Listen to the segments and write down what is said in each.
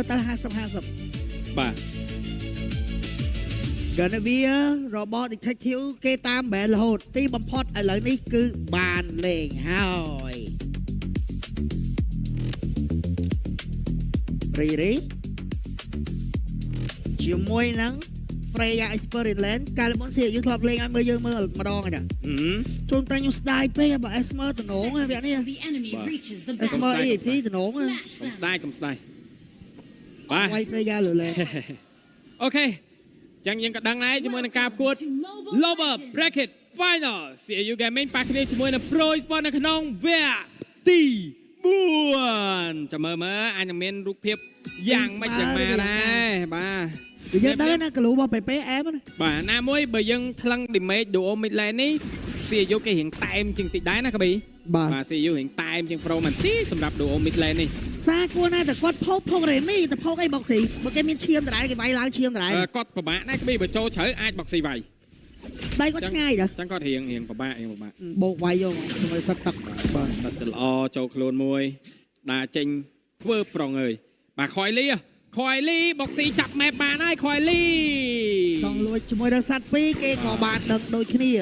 មើលទៅ50 50 បាទ កាលវារបស់ detective គេតាមបែរហូតទីបំផុតឥឡូវនេះគឺបានលេងហើយរីរីជាមួយនឹង Freya Experience កាលមុន CU ធ្លាប់លេងឲ្យមើលយើងមើលម្ដងហ្នឹង អឺ ជូនតែខ្ញុំស្ដាយពេកបើ Esmer តំណងហ្នឹងវគ្គនេះ The enemy បាទ reaches the Esmer battle. EAP តំណងហ្នឹង Smash កុំ them. ស្ដាយកុំស្ដាយបាទ វាយ Freya លើលេង OK ចឹងយើងក៏ដឹងដែរជាមួយនឹងការប្រកួត To Mobile Lower Legends. Bracket Final CU Gaming ប៉ះគ្នាជាមួយនឹង Pro Sport នៅក្នុងវគ្គទី4ចាំមើលមើលអាចនឹងមានរូបភាពយ៉ាងម៉េចយ៉ាងម៉ាដែរបាទ យើងដឹងណាគីឡូរបស់ PP អែមណា បាទណាមួយបើយើងថ្លឹង damage duo mid lane នេះ CU គេរៀងតែមជាងតិចដែរណាកប៊ី បាទ បាទ CU រៀងតែមជាង Pro មែនទីសម្រាប់ duo mid lane នេះ សាគួរណាស់តែគាត់ផោកផោករេមីតែផោកអីបុកស៊ីបើគេមានឈាមដដែលគេវាយឡើងឈាមដដែល អឺគាត់ពិបាកណាស់កប៊ីបើចូលជ្រៅអាចបុកស៊ីវាយ ដៃគាត់ឆ្ងាយដែរ ចឹងគាត់រៀងរៀងពិបាករៀងពិបាក បោកវាយយកមកសិតទឹកបាទ បាទទៅល្អចូលខ្លួនមួយដើរចេញធ្វើប្រុងអើយបាទខយលីខយលីបុកស៊ីចាប់ម៉ែបបានហើយខយលី ចង់លួចជាមួយនឹងសត្វពីរគេក៏បានដឹងដូចគ្នា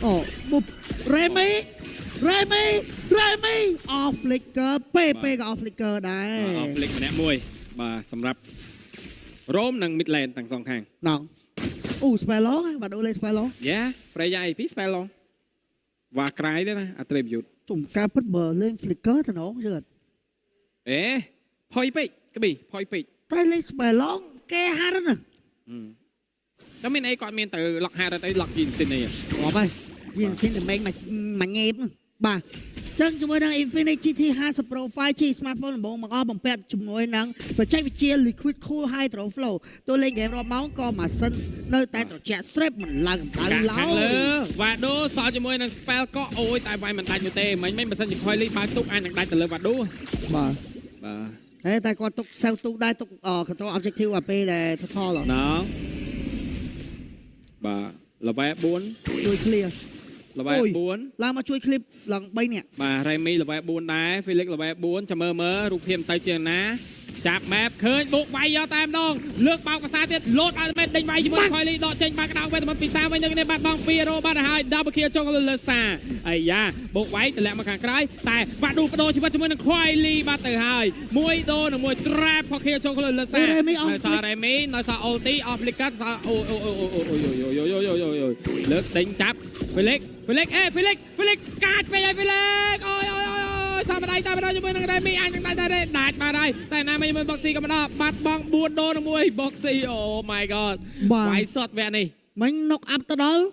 អូបុបរេមីរេមីរេមីអอฟ flicker ពេពេក៏អอฟ flicker ដែរ អស់ភ្លេចម្នាក់មួយបាទសម្រាប់រ៉ូមនិង mid lane ទាំងសងខាង ណងអូ spell long បាទដូរលេខ spell long យ៉ាប្រៃយ៉ាអីពី spell long វ៉ាក្រៃទេណា attribute ទុំការពិតបើលេង flicker តំណងយឺត អេផុយពេកក្ប៊ីផុយពេក តែលេង spell long គេហារណា តែមានអីគាត់មានទៅ lock ហារត់អី lock យីនស៊ីនអី ងាប់ហើយយីនស៊ីនតែមេងមកមកញេបបាទចឹងជាមួយនឹង Infinix GT 50 Pro 5G smartphone ដំបូងមកអស់បំពាក់ជាមួយនឹងបច្ចេកវិទ្យា Liquid Cool Hydro Flow ទោះលេងហ្គេមរាប់ម៉ោងក៏ម៉ាស៊ីននៅតែត្រជាក់ស្រេបមិនឡើងកម្ដៅ កាក់ ឡើ ខាងលើ យ វ៉ាដូសល់ជាមួយនឹង spell កក់អូយតែវាយមិនដាច់នោះទេមិញមិញបើសិនជាខយលីបើកទុកអាចនឹងដាច់ទៅលើវ៉ាដូ បាទ បាទ តែតែគាត់ទុកសេវទូកដែរទុក control objective អាពេលដែល total ណងបាទ level 4 ជួយ clear level អូយ 4 ឡើងមកជួយ clip ឡើង3នាក់ បាទ Remy level 4ដែរ Felix level 4ចាំមើលមើលរូបភាពទៅជាងណាចាប់ map ឃើញបុកវាយយកតែម្ដងលើកបោកភាសាទៀតលោតឲ្យមែនដេញវាយជាមួយខយលីដកចេញបាក់ក្តៅវិញតែពីសាវិញនឹងនេះបាត់បង់2រ៉ូបាត់ទៅហើយ double kill ចូលលើសាអាយ៉ាបុកវាយតម្លាក់មកខាងក្រោយតែបាក់ឌូបដូរជីវិតជាមួយនឹងខយលីបាត់ទៅហើយមួយដូរនឹងមួយ trap ផ kill ចូលលើសានៅសល់ Remy នៅសល់ ulti អស់ flicker សល់អូអូអូអូអូអូយយយយយយលើកដេញចាប់ Felix Felix អេ Felix Felix កាចពេកហើយ Felix អូយអូយអូយសាមដៃតាមដៃជាមួយនឹង Remy អាចនឹងដាច់ដែរដាច់បាទហើយតែណាមិនជាមួយ Boxy ក៏មិនដល់បាត់បង់4ដូរនឹងមួយ Boxy oh my god បាទ វាយសុតវគ្គនេះ មិញ knock up ទៅដល់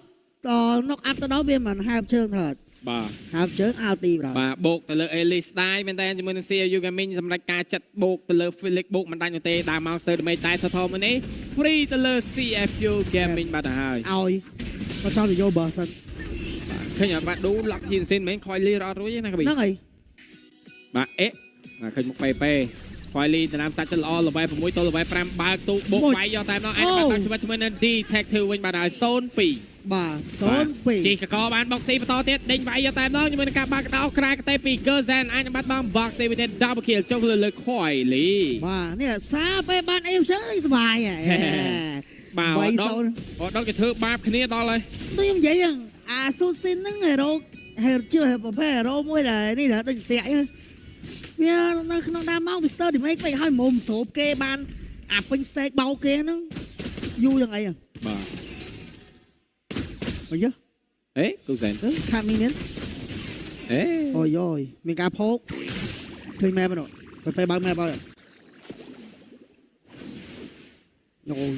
knock up ទៅដល់វាមិនហើបជើងថត បាទ ហើបជើងអាល់ទីបាទ បាទបូកទៅលើ Elise ដែរមែនតើជាមួយនឹង CU Gaming សម្រាប់ការចាត់បូកទៅលើ Felix បូកមិនដាច់នោះទេដើមមកស្ទើរដើម្បីតែថថមួយនេះ free ទៅលើ CFU Gaming បាត់ទៅហើយ ឲ្យគាត់ចង់ទៅយកបើសិន ឃើញអត់បាទឌូ lock Jinsen មែនខយលីរត់រួចទេណាកប៊ី ហ្នឹងហើយ បាទអេបាទឃើញមុខប៉េប៉េខយលីដណ្ដើមសាច់ទៅល្អ level 6ទៅ level 5បើកទូបូកវាយយកតែម្ដងអាចបាត់ដល់ជីវិតជាមួយនឹង Detective វិញបាទហើយ0-2 បាទ0-2 ជីកកបានបុកស៊ីបន្តទៀតដេញវាយយកតែម្ដងជាមួយនឹងការបាក់ដោក្រាកតេពី Gerzen អាចនឹងបាត់បង់ box ស៊ីវិញទៀត double kill ចុះលើលើ Khoili បាទនេះសាពេលបានអីជើងសុបាយហ៎ បាទ បី អត់ដង សូន អត់ដងគេធ្វើបាបគ្នាដល់ហើយ ដូចខ្ញុំនិយាយហ្នឹងអាស៊ូស៊ីនហ្នឹងហេរ៉ូហេរជឿប្រភេទហេរ៉ូមួយដែលនេះដែលដូចតាក់ហ្នឹងវានៅក្នុងដើមម៉ោង Mr. Damage ពេកហើយមុំស្រូបគេបានអាពេញ steak បោកគេហ្នឹងយូរយ៉ាងអីហ្នឹង បាទ អីយ៉ា អេ Gerzen ទៅខាត់មីន អេ អូយយមានការផោកឃើញម៉ែបនោះទៅពេលបើកម៉ែបអត់អូយ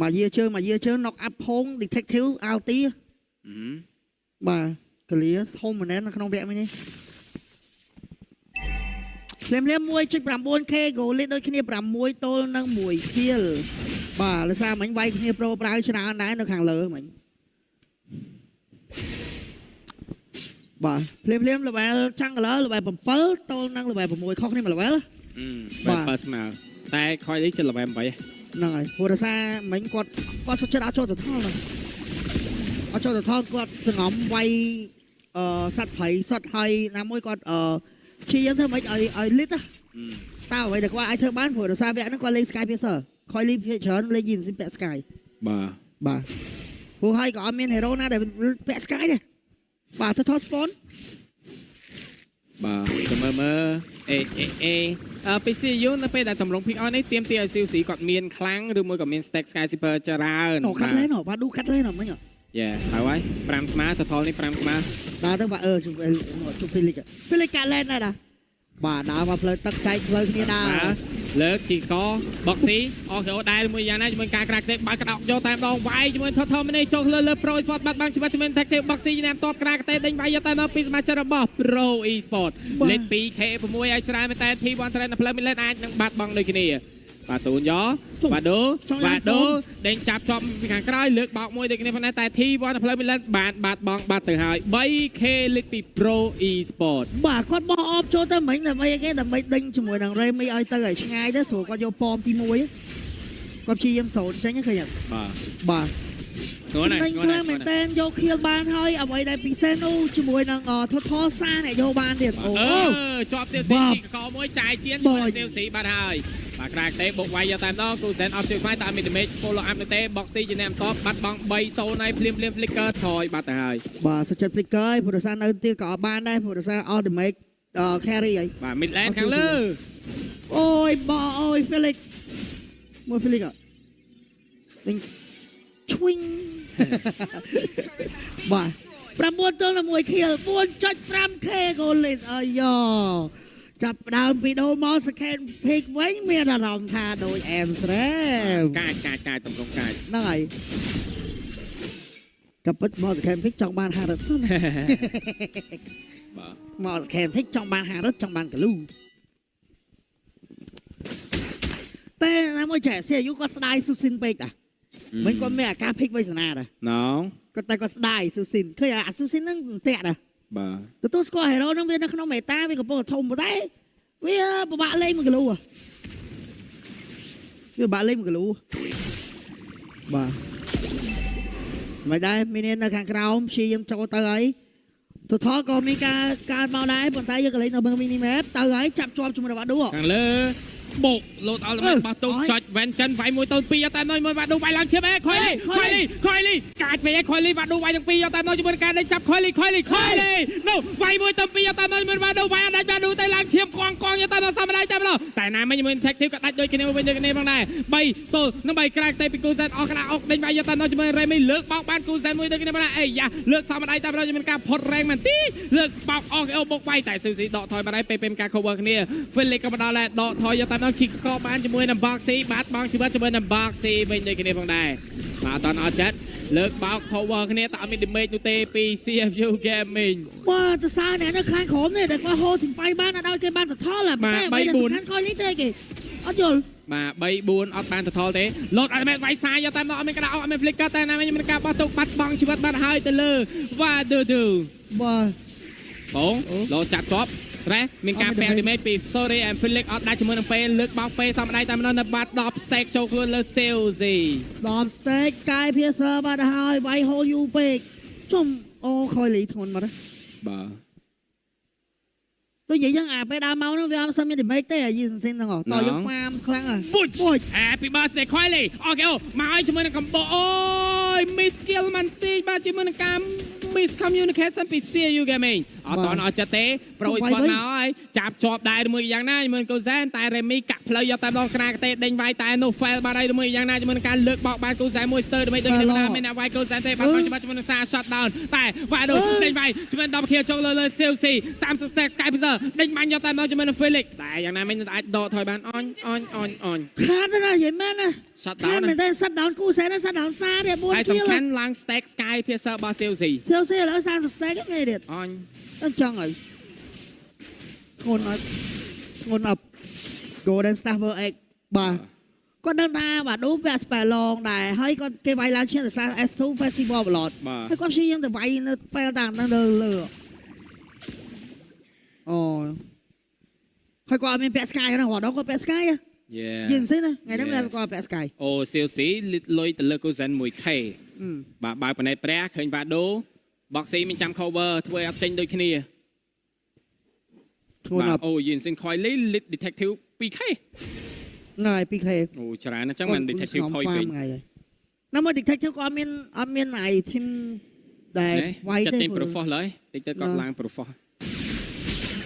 មកយាជើងមកយាជើង knock up ផង detective អាល់ទីបាទកលាធំមែននៅក្នុងវគ្គមួយនេះភ្លាមភ្លាម 1.9K goal lead ដូចគ្នា6ទល់នឹង1 kill បាទលើសារមិញវាយគ្នាប្រូប្រាវច្រើនដែរនៅខាងលើមិញបាទភ្លាមភ្លាម level jungler level 7ទល់នឹង level 6ខុសគ្នាមួយ level បាទបើស្មើតែ Khoili ជិត level 8 ហ្នឹងហើយព្រោះដោយសារមិញគាត់គាត់សុខចិត្តអត់ចូលទៅថលហ្នឹងអត់ចូលទៅថលគាត់សងំវាយអឺសัตว์ព្រៃសត្វហើយណាមួយគាត់អឺព្យាយាមធ្វើម៉េចឲ្យឲ្យលីតណា តើអ្វីដែលគាត់អាចធ្វើបានព្រោះដោយសារវគ្គហ្នឹងគាត់លេង Sky Piercer ខយលីភាគច្រើនលេង Yin ស៊ីពាក់ Sky បាទ បាទព្រោះហើយក៏អត់មាន hero ណាដែលពាក់ Sky ដែរបាទទៅថត spawn បាទទៅមើលមើលអេអេអេអឺ PCU នៅពេលដែលតម្រង់ pick on នេះទៀមទាឲ្យ CC គាត់មានខ្លាំងឬមួយក៏មាន stack Sky Super ច្រើន អូកាត់លេនបាទឌូកាត់លេនមិញ យ៉ាហើយហើយ5ស្មើទៅថលនេះ5ស្មើ បាទទៅបាទអឺជុំជុំហ្វីលីកហ្វីលីកកាត់លេនដែរណាបាទដើរមកផ្លូវទឹកចែកផ្លូវគ្នាដែរ បាទលើកជីកបុកស៊ីអស់គេដែរមួយយ៉ាងណាជាមួយការក្រាក់ទេបើកក្តោកយកតែម្ដងវាយជាមួយថថមនេះចូលលើលើ Pro Esport បាត់បង់ជីវិតជាមួយ Tactic បុកស៊ីណាមតបក្រាក់ទេដេញវាយយកតែមកពីសមាជិករបស់ Pro Esport លេខ 2K6 ឲ្យច្រើនមែនតើ T1 Trend នៅផ្លូវ Midland អាចនឹងបាត់បង់ដូចគ្នាបាទសូនយ៉បាទដូបាទដូដេញចាប់ជាប់ពីខាងក្រោយលើកបោកមួយដូចគ្នាប៉ុន្តែតែ T1 នៅផ្លូវ Midland បានបាត់បង់បាត់ទៅហើយ 3K លេខពី Pro Esport បាទគាត់បោះអបចូលទៅមិញដើម្បីអីគេដើម្បីដេញជាមួយនឹង Remy ឲ្យទៅឲ្យឆ្ងាយទៅស្រួលគាត់យកប៉មទី1គាត់ព្យាយាមសូនចេញឃើញអត់ បាទ បាទ ងន់ ដេញខ្លាំងមែនតើយកខៀលបានហើយអ្វីដែលពិសេសនោះជាមួយនឹងថថសាអ្នកយកបានទៀតអូ អឺជាប់សៀវស៊ីទីកកមួយចាយជៀនជាមួយសៀវស៊ីបាត់ហើយបាទក្រាកទេបុកវាយយកតែម្ដងគូសែនអត់ជួយខ្វាយតែមាន damage follow up នោះទេបុកស៊ីជាអ្នកតបបាត់បង់3-0ហើយភ្លាមភ្លាម flicker ថយបាត់ទៅហើយ បាទសុចិត្ត flicker ហើយព្រោះដោយសារនៅទៀតក៏អត់បានដែរព្រោះដោយសារ all damage carry ហើយ បាទ mid lane ខាងលើ អូយបអូយ Felix មួយ Felix អដេញឈ្វិងបាទ9ទល់នឹង1ខៀល 4.5K goal lead អាយ៉ចាប់ដើមពីដូមក second pick វិញមានអារម្មណ៍ថាដូចអែមស្រែម កាចកាចកាចតម្រង់កាច ហ្នឹងហើយក៏ពិតមក second pick ចង់បាន50សិន បាទ មក second pick ចង់បាន50ចង់បានកលូតែណាមួយចេះសៀអាយុគាត់ស្ដាយស៊ូស៊ីនពេកតាមិនគាត់មានអាការ pick វេសនាតា ណង គាត់តែគាត់ស្ដាយស៊ូស៊ីនឃើញអាស៊ូស៊ីនហ្នឹងតាក់តា បាទ ទទួលស្គាល់ hero ហ្នឹងវានៅក្នុងមេតាវាកំពុងតែធំប៉ុន្តែវាពិបាកលេងមួយកលូវាពិបាកលេងមួយកលូបាទមិនដែរមាននៅខាងក្រោមព្យាយាមចូលទៅហើយទថក៏មានការកើតមកដែរប៉ុន្តែយើងក៏លេងនៅមើល mini map ទៅហើយចាប់ជាប់ជាមួយនឹងបាឌូ ខាងលើបុកលោតអល់តែបោះទូចុច Vengeance វាយ1ទៅ2តែណយមួយបាឌូវាយឡើងឈាមអេខុយលីខុយលីខុយលីកាចពេកខុយលីបាឌូវាយទាំងពីរយកតែណយជាមួយនឹងការដេញចាប់ខុយលីខុយលីខុយលីនោះវាយ1ទៅ2យកតែណយមួយបាឌូវាយអត់ដាច់បាឌូតែឡើងឈាមកងកងយកតែមកសមដៃតែម្ដងតែណាមិញជាមួយ Detective ក៏ដាច់ដូចគ្នាវិញដូចគ្នាផងដែរ3ទល់នឹង3ក្រាកតែពីគូសែនអស់ក្រាអុកដេញវាយយកតែណយជាមួយ Remy លើកបោកបានគូសែនមួយដូចគ្នាផងដែរអេយ៉ាលើកសមដៃតែម្ដងជាមួយនឹងការផុតរែងមែនទីលើកបោកអស់គេអូបុកវាយតែស៊ូស៊ីដកថយបាត់ហើយពេលពេលការ cover គ្នា Felix ក៏មកដល់ដែរដកថយយកតែម្ដងជីកកបានជាមួយនឹង Boxy បាត់បង់ជីវិតជាមួយនឹង Boxy វិញដូចគ្នាផងដែរបាទអត់អត់ចិត្តលើកបោក cover គ្នាតែអត់មាន damage នោះទេពី CFU Gaming បាទទៅសារអ្នកនៅខាងក្រោមនេះដែលគាត់ហូរទី5បានអត់ឲ្យគេបានទៅថលតែសំខាន់ខុយនេះទេគេអត់យល់ បាទ3 4អត់បានទៅថលទេលោតអត់មានវាយសាយយកតែម្ដងអត់មានក្តៅអត់មាន flicker តែណាមានការបោះទុកបាត់បង់ជីវិតបាត់ហើយទៅលើ Wadudu បាទ បងលោតចាប់ជាប់ត្រេះមានការពាក់ damage ពី Sorry and Felix អត់ដាច់ជាមួយនឹងពេលលើកបោកពេលសំដៃតែម្ដងនៅបាត់10 stack ចូលខ្លួនលើ Selzy 10 stack Sky Piercer បាត់ហើយវាយហូយូពេកជុំអូខុយលីធ្ងន់មក បាទ ដូចនិយាយចឹងអាពេលដើមមកនោះវាអត់សូវមាន damage ទេអាយីសិនហ្នឹងតយើងហ្វាមខ្លាំងហ៎ បុច Happy birthday ខុយលីអូខេអូមកឲ្យជាមួយនឹងកំបោអូយ miss skill មិនតិចបាទជាមួយនឹងការ miscommunication ពី CU Gaming អត់តន់អត់ចិត្តទេ Pro Esport មកហើយចាប់ជាប់ដែរមួយយ៉ាងណាជាមួយកូសែនតែ Remy កាក់ផ្លូវយកតែម្ដងក្រាកទេដេញវាយតែនោះ fail បាត់ហើយមួយយ៉ាងណាជាមួយនឹងការលើកបោកបានកូសែនមួយស្ទើរដើម្បីដូចគ្នាណាមានអ្នកវាយកូសែនទេបាត់បង់ច្បាស់ជាមួយនឹងសារ shut down តែវ៉ាដូដេញវាយជាមួយ10ខៀវចុងលើលើ CLC 30 stack Sky Piercer ដេញបាញ់យកតែម្ដងជាមួយនឹង Felix តែយ៉ាងណាមិញអាចដកថយបានអញអញអញអញ ខាតណាស់និយាយមែនណា shut ខាត down មែនទេ shut down គូសែន shut down សារទៀត4 ហើយ គៀល សំខាន់ឡើង stack Sky Piercer របស់ CLC សៀវស៊ីឥឡូវ30 stack ហ្នឹងទៀត អញ អញ្ចឹងហើយធ្ងន់អត់ធ្ងន់អត់ Golden Star Ver X បាទគាត់ដឹងថាបាទដូពាក់ spell long ដែរហើយគាត់គេវាយឡើងឈានទៅសារ S2 Festival Blood បាទ ហើយគាត់ព្យាយាមទៅវាយនៅ spell តាមហ្នឹងលើលើអូហើយគាត់អត់មានពាក់ sky ហ្នឹងរដងគាត់ពាក់ sky យេ យីសិនណាថ្ងៃហ្នឹងគាត់ពាក់ sky អូ CLC លីតលុយទៅលើកូសិន 1K បាទបើកប៉ណេតព្រះឃើញវ៉ាដូបុកស៊ីមានចាំ cover ធ្វើឲ្យអត់ចេញដូចគ្នា ធ្ងន់អត់ បាទអូយីនសិនខយលីលីត detective 2K ហ្នឹងហើយ 2K អូច្រើនណាស់ចឹងមិន detective ថយពេក ថ្ងៃហើយណាមួយ detective ក៏អត់មាន item ដែលវាយ ចិត្ត ទេ ចេញ profile ឡើយតិចទៅគាត់ឡើង profile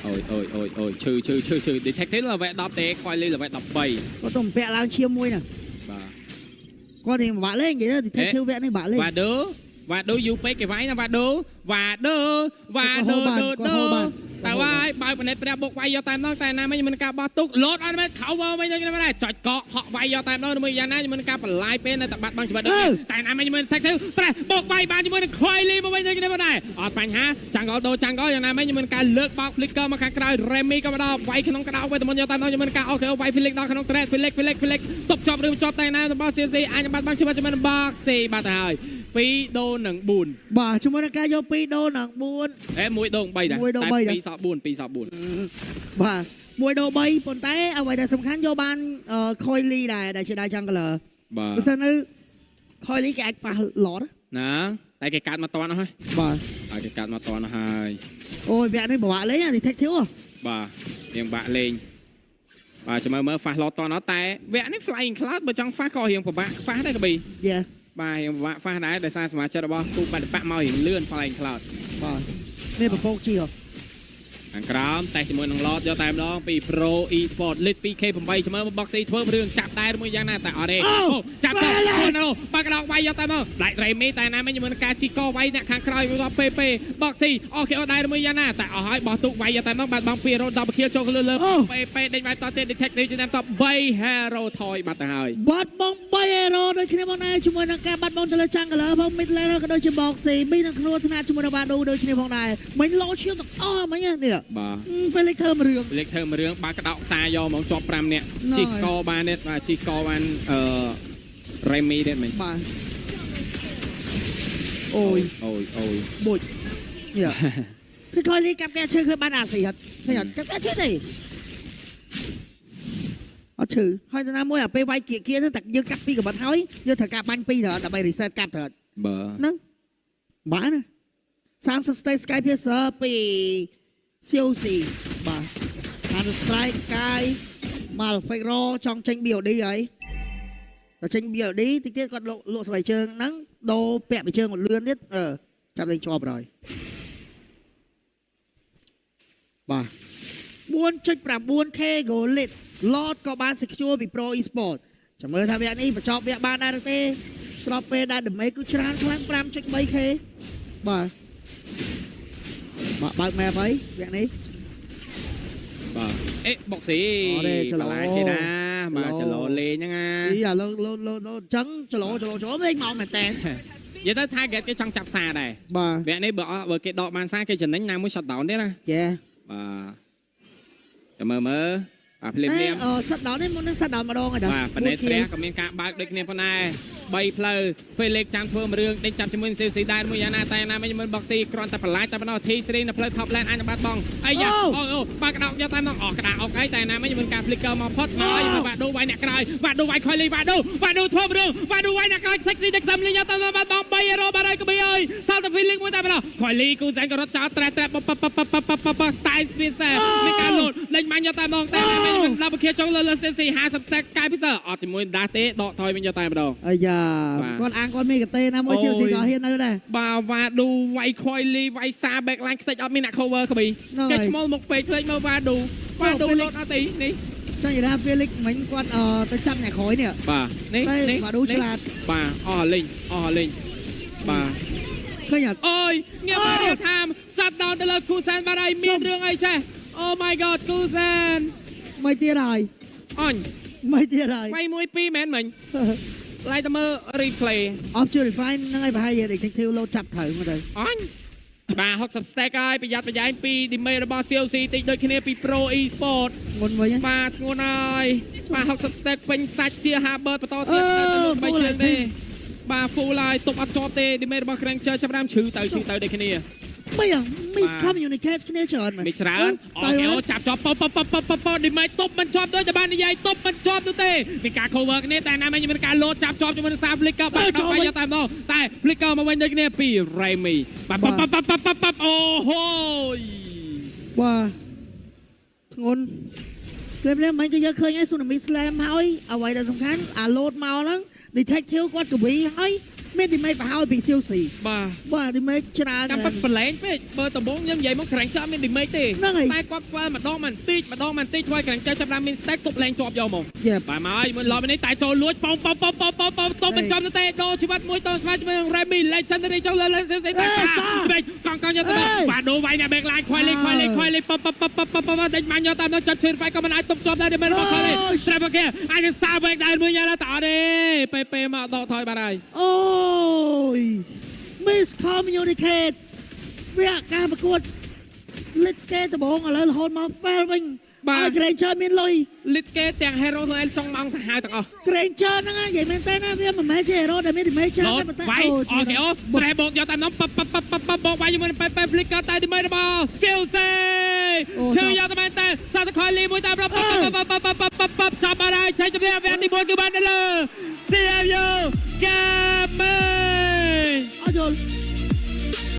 អូយអូយអូយអូយឈឺឈឺឈឺឈឺ detective level 10ទេខ្វាយលេ level 13 គាត់ទៅពាក់ឡើងឈាមមួយណា បាទ គាត់នេះពិបាកលេងនិយាយទៅ detective វគ្គនេះពិបាកលេង វ៉ាដូវ៉ាដូយូពេកគេវាយណាវ៉ាដូវ៉ាដូវ៉ាដូដូដូតែវាយបើកបណិតព្រះបុកវាយយកតែម្ដងតែណាមិញមិនការបោះទុកលោតអត់មែនខោវិញដូចនេះដែរចុចកកហក់វាយយកតែម្ដងមួយយ៉ាងណាមិនការបលាយពេលនៅតែបាត់បង់ជីវិតដូចតែណាមិញមិនថឹកទៅត្រេះបុកវាយបានជាមួយនឹងខ្វាយលីមកវិញដូចនេះដែរអត់បញ្ហាចាំងកដូចាំងកយ៉ាងណាមិញមិនការលើកបោក flicker មកខាងក្រោយ Remy ក៏មកដល់វាយក្នុងក្តៅវេទមន្តយកតែម្ដងជាមួយនឹងការអូខេវាយ Felix ដល់ក្នុង thread Felix Felix Felix តបជាប់ឬជាប់តែណារបស់ CC អាចបាត់បង់ជីវិតជាមួយនឹង Box C បាត់ទៅហើយ2ដូនឹង4 បាទជាមួយនឹងការយក2ដូនឹង4 អេ1ដូង3ដែរ 1ដូង3ដែរ 2សល់4 2សល់4 បាទ1ដូ3ប៉ុន្តែអ្វីដែលសំខាន់យកបាន Coily ដែរដែលជាដៃ jungler បាទ បើសិននៅ Coily គេអាចប៉ះ Lord ណាតែគេកាត់មកតន់ហើយ បាទ ហើយគេកាត់មកតន់ហើយ អូយវគ្គនេះពិបាកលេងអា detective ហ៎ បាទរៀងបាក់លេងបាទចាំមើលមើល fast lot តន់អត់តែវគ្គនេះ flying cloud បើចង់ fast ក៏រៀងពិបាក fast ដែរកប៊ី យ៉ា បាទរៀងពិបាក fast ដែរដោយសារសមាជិករបស់គូបដិបកមករៀងលឿន flying cloud បាទនេះប្រពោកជីហ៎ ខាងក្រោមតែជាមួយនឹង lot យកតែម្ដងពី Pro E-Sport Lead 2K8 ចាំមើល box C ធ្វើរឿងចាប់ដែរមួយយ៉ាងណាតែអត់ទេអូចាប់ទៅខ្លួននោះបាក់ដកវាយយកតែមកដាច់រេមីតែណាមិញជាមួយនឹងការជីកវាយអ្នកខាងក្រោយមកពេពេ box C អូខេអូដែរមួយយ៉ាងណាតែអស់ហើយបោះទូកវាយយកតែមកបាត់បង់2រ៉ូ10ខៀលចូលលើលើពេពេដេញវាយតទៀត detective ជាតាមត3 hero ថយបាត់ទៅហើយ បាត់បង់3 hero ដូចគ្នាមកដែរជាមួយនឹងការបាត់បង់ទៅលើ jungler ផង mid lane ក៏ដូចជា box C មាននឹងខ្លួនថ្នាក់ជាមួយនឹង Badu ដូចគ្នាផងដែរមិញលោឈាមទាំងអស់មិញនេះ បាទ Felix ធ្វើមួយរឿង លេខធ្វើមួយរឿងបើក្តោកខ្សែយកហ្មងជាប់5នាក់ជីកកបានទៀតបាទជីកកបានអឺរេមីទៀតមិញ បាទអូយ អូយអូយ បុចនេះគឺខយលីកាប់កែឈើគឺបានអាស៊ីអត់ឃើញអត់កាប់កែឈើទេអត់ឈឺហើយទៅណាមួយអាពេលវាយគៀគៀហ្នឹងតែយើងកាប់ពីកម្រិតហើយយើងត្រូវការបាញ់ពីរត្រូវដើម្បី reset កាប់ត្រូវ បើ ហ្នឹងបានណា30 state sky piercer ពី COC បាទ Counter Strike Sky Malfake Raw ចង់ចេញ BOD ហើយដល់ចេញ BOD តិចទៀតគាត់លក់លក់ស្បែកជើងហ្នឹងដូរពាក់បិជើងមកលឿនទៀតអឺចាប់លេងជាប់ហើយបាទ 4.9K gold lead Lord ក៏បាន secure ពី Pro Esport ចាំមើលថាវគ្គនេះបញ្ចប់វគ្គបានដែរឬទេស្របពេលដែល damage គឺច្រើនខ្លាំង 5.3K បាទបាទបើក map ហើយវគ្គនេះ បាទអេបុកស៊ី អត់ទេចលោ បន្លាយគេណាបាទចលោលេងហ្នឹងណា អីអាលោលោលោលោអញ្ចឹងចលោចលោចលោលេងមកមែនតើ និយាយទៅ target គេចង់ចាប់សារដែរ បាទ វគ្គនេះបើអស់បើគេដកបានសារគេចំណេញណាមួយ shut down ទេណា យេ បាទចាំមើលមើលបាទភ្លាមភ្លាម អឺសិតដល់នេះមុននឹងសិតដល់ម្ដងហើយ បាទប៉ណេតព្រះក៏មានការបើកដូចគ្នាផងដែរ3ផ្លូវពេលលេខចាំធ្វើមួយរឿងដេញចាប់ជាមួយនឹង CC ដែរមួយយ៉ាងណាតែណាមិនមិនបុកស៊ីគ្រាន់តែបន្លាយតែប៉ុណ្ណោះ T3 នៅផ្លូវ top lane អាចនឹងបាត់បង់អាយ៉ាអូអូបាក់ក្តោកយកតែមកអស់ក្តារអុកអីតែណាមិនមិនការ flicker មកផុតមកឲ្យបាក់ដូវាយអ្នកក្រោយបាក់ដូវាយខលីបាក់ដូបាក់ដូធ្វើរឿងបាក់ដូវាយអ្នកក្រោយសិចទីដឹកតាមលេងយកតែបាត់បង់3 hero បាត់ហើយកប៊ីអើយសល់តែ Felix មួយតែប៉ុណ្ណោះខលីគូសែនក៏រត់ចោលត្រែត្រែបបបបបបប style spin សែមានការលោតលេងបាញ់យកតែម្ដងតែណាមិនមិនដល់ពខាចុងលើលើ CC 50 stack sky pixel អត់ជាមួយដាស់ទេដកថយវិញយកតែម្ដង អាយ៉ា បាទ គាត់អាងគាត់មានកតេណាមួយសៀវស៊ីក៏ហ៊ាននៅដែរ បាវ៉ាឌូវាយខយលីវាយសា backline ខ្ទេចអត់មានអ្នក cover ក្ប៊ី ហ្នឹងហើយ គេឈ្មោះមកពេកភ្លេចមើលវ៉ាឌូវ៉ាឌូលោតអត់ទេនេះ ចង់និយាយថា Felix មិញគាត់អឺទៅចាប់អ្នកក្រោយនេះ បាទនេះ តែ នេះ បាឌូឆ្លាត បាទអស់លេងអស់លេងបាទ ឃើញអត់ អូយងាកមករៀលថាមសត្វដល់ទៅលើគូសែនបាត់ហើយមានរឿងអីចេះ Oh my god គូសែន មិនទៀតហើយ អញ មិនទៀតហើយ វាយមួយពីរមែនមិញឡៃតែមើល replay អស់ Purify ហ្នឹងហើយប្រហែលជា detective លោតចាប់ត្រូវមកទៅ អញបាទ60 stack ហើយប្រយ័ត្នប្រយែងពី damage របស់ COC តិចដូចគ្នាពី Pro E-Sport មុនវិញហ៎ បាទធ្ងន់ហើយបាទ60 stack ពេញសាច់សៀ Harvard បន្តទៀតទៅលើស្បែកជើងទេបាទ full ហើយទប់អត់ជាប់ទេ damage របស់ Granger ចាប់ផ្ដើមឈឺទៅឈឺទៅដូចគ្នា មិនយ៉ាង miscommunicate គ្នាច្រើនមែន មានច្រើនអូខេអូចាប់ជាប់ប៉ប៉ប៉ប៉ប៉ប៉ damage ទប់មិនជាប់ដូចតែបាននិយាយទប់មិនជាប់នោះទេមានការ cover គ្នាតែណាមិញមានការលោតចាប់ជាប់ជាមួយនឹងសា Flicker បាទដល់បាយតែម្ដងតែ Flicker មកវិញដូចគ្នាពី Remy បាទប៉ប៉ប៉ប៉ប៉អូហូយ បាទធ្ងន់ ពេលនេះមិនគឺយើងឃើញហើយ Tsunami Slam ហើយអ្វីដែលសំខាន់អា load មកហ្នឹង detective គាត់កវីហើយមាន damage ប្រហើយពី CLC បាទ បាទ damage ច្រើន តាមពិតប្រឡែងពេកបើដំបងយើងនិយាយមក Granger មាន damage ទេ ហ្នឹងហើយ តែគាត់ fail ម្ដងមិនតិចម្ដងមិនតិចធ្វើឲ្យ Granger ចាប់បានមាន stack ទប់លែងជាប់យកមក យេ បាទមកហើយមួយឡប់នេះតែចូលលួចប៉ោងប៉ោងប៉ោងប៉ោងប៉ោងប៉ោងតុំមិនចំទៅទេដូរជីវិតមួយតស្មើជាមួយនឹង Remy Legendary ចូលលើលើសេសេតែបែកកងកងយកទៅបាទដូរវាយអ្នក back line ខ្វាយលេខខ្វាយលេខខ្វាយលេខប៉ប៉ប៉ប៉ប៉ប៉ដេញបាញ់យកតាមនោះចាត់ជឿវាយក៏មិនអាចទប់ជាប់ដែរមិនរបស់ខ្វាយលេខត្រែបគេអាចនឹងសាវែកដែរមួយយ៉ាងណាតអត់ទេពេពេមកដកថយបាត់ហើយ អូយ miscommunicate វាការប្រកួតលិចគេដំបងឥឡូវរហូតមក fail វិញ បាទ ឲ្យ Granger មានលុយ លីតគេទាំង hero ទាំងអីចង់ម៉ោងសាហាវទាំងអស់ Granger ហ្នឹងនិយាយមែនតើណាវាមិនមែនជា hero ដែលមាន damage ច្រើន លោត ទេប៉ុន្តែ វាយអូខេអូត្រែបោកយកតាមនោះប៉ប៉ប៉ប៉ប៉បោកវាយជាមួយនឹងប៉ែប៉ែ flicker តែទីមួយរបស់សៀវសេឈឺយកតែមែនតែសាតខលីមួយតាមប៉ប៉ប៉ប៉ប៉ប៉ប៉ប៉ចាប់អត់ហើយឆៃជំនះវគ្គទី4គឺបានទៅលើ CFU